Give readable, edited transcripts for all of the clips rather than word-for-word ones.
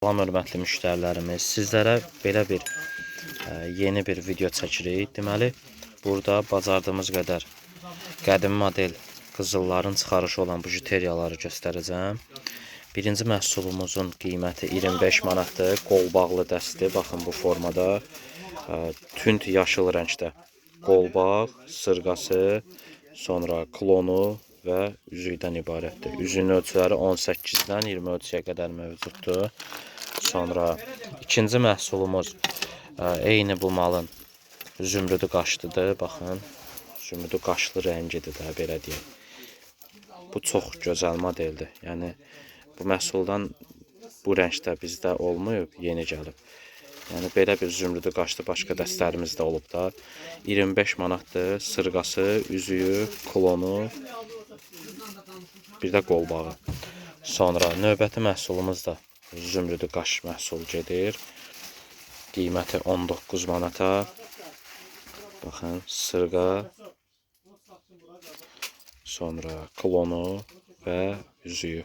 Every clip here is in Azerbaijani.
Salam hörmətli müştərilərimiz, sizlərə belə bir yeni bir video çəkirik. Deməli, burada bacardığımız qədər qədimi model qızılların çıxarışı olan bijuteriyaları göstərəcəm. Birinci məhsulumuzun qiyməti 25 manatdır. Qolbaqlı dəsti, baxın bu formada, tünd yaşıl rəngdə. Qolbaq, sırğası, sonra klonu və üzükdən ibarətdir. Üzüyün ölçüləri 18-dən 20 ölçüyə qədər mövcuddur. Sonra ikinci məhsulumuz eyni bu malın zümrüdü qaşlıdır. Baxın, zümrüdü qaşlı rəngidir də belə deyək. Bu çox gözəl modeldir. Yəni bu məhsuldan bu rəngdə bizdə olmayıb, yeni gəlib. Yəni belə bir zümrüdü qaşlı başqa dəstlərimiz də olub da. 25 manatdır sırğası, üzüyü, klonu, bir də qolbağı. Sonra növbəti məhsulumuz da zümrüdü qaş məhsul gedir. Qiyməti 19 manata. Baxın, sırğa, sonra klonu və üzüyü.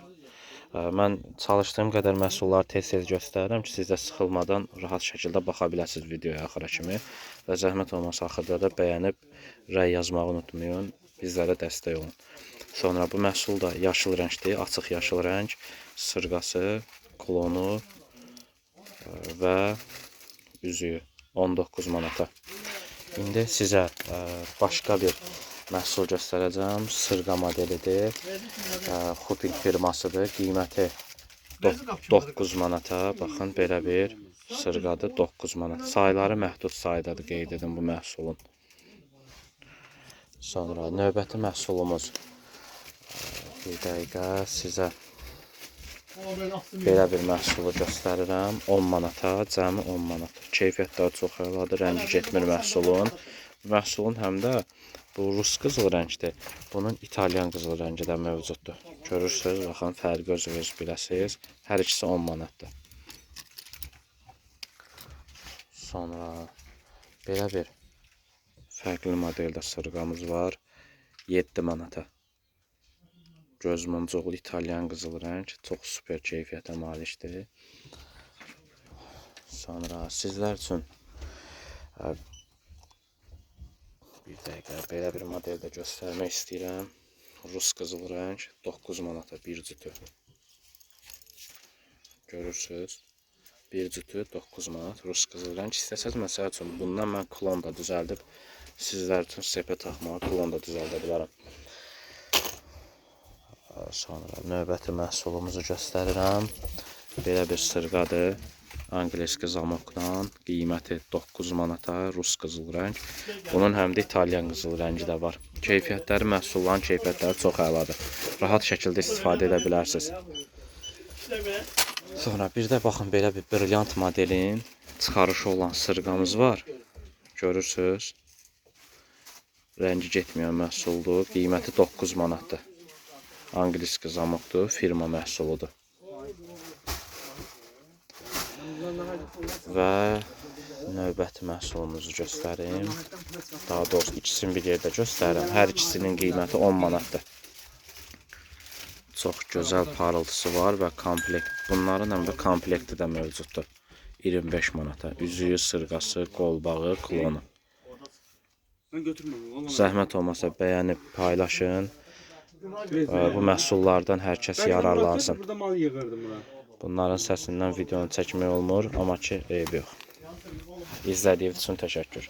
Mən çalışdığım qədər məhsulları tez-tez göstərirəm ki, siz də sıxılmadan rahat şəkildə baxa biləsiniz videoya axıra kimi. Və zəhmət olmasa axırda da bəyənib rəy yazmağı unutmayın. Bizlərə dəstək olun. Sonra bu məhsul da yaşıl rəngdir, açıq yaşıl rəng, sırğası, klonu və üzüyü 19 manata. İndi sizə başqa bir məhsul göstərəcəm. Sırğa modelidir. Huping firmasıdır. Qiyməti 9 manata. Baxın, belə bir sırğadır, 9 manat. Sayları məhdud saydadır, qeyd edim bu məhsulun. Sonra növbəti məhsulumuz, bir dəqiqə sizə belə bir məhsulu göstərirəm. 10 manata, cəmi 10 manat. Keyfiyyətləri çox əladır, rəngi getmir məhsulun. Bu məhsulun həm də bu rus qızıl rəngdir. Bunun İtalyan qızıl rəngi də mövcuddur. Görürsünüz, baxın, fərqi özünüz biləsiniz. Hər ikisi 10 manatdır. Sonra belə bir fərqli modeldə sırğamız var. 7 manata. Göz muncuqlu İtalyan qızıl rəng. Çox super keyfiyyətə malikdir. Sonra sizlər üçün bir dəqiqə belə bir modeldə göstərmək istəyirəm. Rus qızıl rəng 9 manata bir cütü. Görürsünüz. Bir cütü 9 manat Rus qızıl rəng. İstəsəz məsəl üçün bundan mən klon da düzəldib sizlər üçün sepə taxmağa klon da düzəldə bilərəm. Sonra növbəti məhsulumuzu göstərirəm. Belə bir sırğadır. Angliski zamokla, qiyməti 9 manata, rus qızıl rəng. Bunun həm də İtalyan qızıl rəngi də var. Keyfiyyətləri, məhsulların keyfiyyətləri çox əladır. Rahat şəkildə istifadə edə bilərsiniz. Sonra bir də baxın, belə bir brilliant modelin çıxarışı olan sırğamız var. Görürsünüz. Rəngi getməyən məhsuldur. Qiyməti 9 manatdır. Angliski zamokdur, firma məhsuludur. Və növbəti məhsulumuzu göstərim. Daha doğrusu ikisini bir yerdə göstərirəm. Hər ikisinin qiyməti 10 manatdır. Çox gözəl parıltısı var və komplekt. Bunların həm də komplekti də mövcuddur. 25 manata. Üzüyü, sırğası, qolbağı, klonu. Zəhmət olmasa bəyənib paylaşın. Bu məhsullardan hər kəs yararlansın. Bunların səsindən videonu çəkmək olmur, amma ki, eybi yox. İzlədiyiniz üçün təşəkkür.